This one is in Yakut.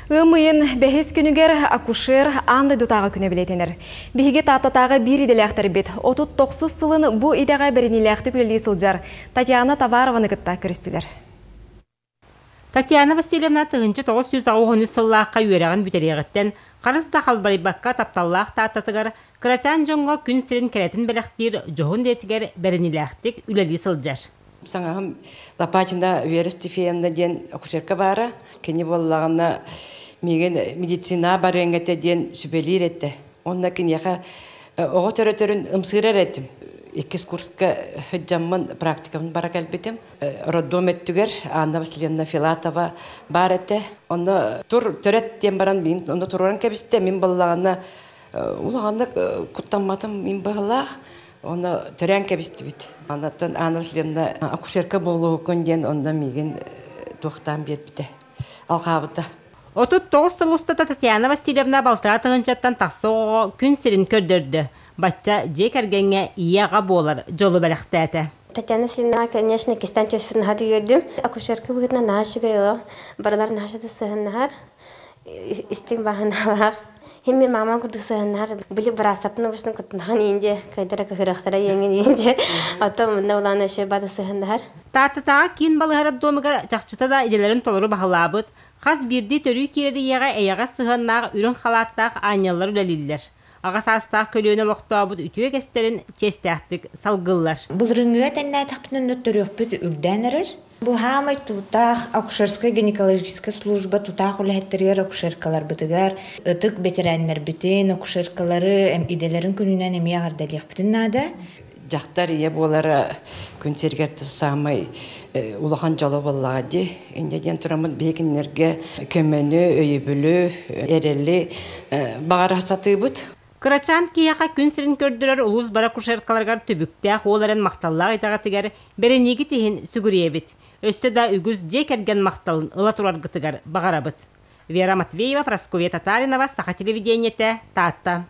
Ыам ыйын бэһис күнүгэр акушер аан дойдутааҕы күнэ бэлиэтэнэр. Биһиги Тааттатааҕы биир идэлээхтэрбит 39 сылын бу идэҕэ бэриниилээхтик үлэлии сылдьар Татьяна Товарованы кытта көрүстүлэр. Татьяна Васильевна 1983 сыллаахха үөрэҕин бүтэриэҕиттэн харыс да халбарыйбакка тапталлаах Тааттатыгар кырачаан дьоҥҥо күн сирин кэрэтин бэлэхтиир дьоһун идэтигэр бэриниилээхтик үлэлии сылдьар. Саҥаһым Лопатина Вера Стефеевна диэн акушерка баара. Кини буоллаҕына миигин медицина барыаҥ этэ диэн сүбэлиир этэ. Онно киниэхэ оҕо төрөтөрүн ымсыырар этим. Иккис курска сылдьаммын практикабын бара кэлбитим. Роддом өттүгэр Анна Васильевна Филатова баар этэ. Онно тур төрөт диэн баран мин онно туруоран кэбистэ. Мин буоллаҕына улаханнык куттамматым мин быһылаах. Онно төрөөн кэбистибит. Онтон Анна Васильевна акушерка буолуоххун диэн онно миигин туохтаан биэрбитэ, алҕаабыта. 39 сыл устата Татьяна Васильевна балтараа тыһыынчаттан тахса оҕоҕо күн сирин көрдөрдө. Бачча дьиэ кэргэҥҥэ ийэ-аҕа буолар дьолу бэлэхтээтэ. Татьяна Васильевна, конечно, кистэн түспүт наһаа үөрдүм. Акушерка быһыытынан наһаа үчүгэй олох. Барылар наһаа сыһыннаһар. Истиҥ баһыналаах. Хим мин мамам курдук сыһыннаһар. Били быраастаттан обычно куттанахан иинде, кайдара кыһырахтара иэҥин иинде. Оттон мунна улаана еще бада сыһыннаһар. Тааттатааҕы киин балыыһа роддомугар чахчыта да идэлэрин толору баһылаабыт, хас биирдии төрүү киирэр ийэҕэ эйэҕэс сыһыаннаах үрүҥ халааттаах аанньаллар үлэлииллэр. Аҕа саастаах көлүөнэ олохтообут үтүө үгэстэрин чиэстээхтик салгыыллар. Былырыыҥҥыга тэннээтэхпинэ төрүөхпүт үрдээн эрэр. Бу хаамай тутаах акушерскай гинекологическай служба тутаах үлэһиттэригэр акушеркаларбытыгар ытык бэтэрээннэрбитин, акушеркалары идэлэрин күнүнэн эмиэ эҕэрдэлиэхпитин наада. Дьахтар ийэ буолара күн сиригэр саамай улахан дьоло буоллаҕа дии. Инньэ диэн тураммыт биһи кинилэргэ көмөнү, өйөбүлү, эрэли баҕара сатыыбыт. Кырачаан киһиэхэ күн сирин көрдөрөр улуус бары акушеркаларыгар түбүктээх уол эрэн махталлаах итэҕэтигэр бэриниигит иһин сүгүрүйэбит. Өссө да үгүс дьиэ кэргэн махталын ыла тураргытыгар баҕарабыт. Вера Матвеева, Прасковья Татаринова, Саха телевидениетэ, Таатта.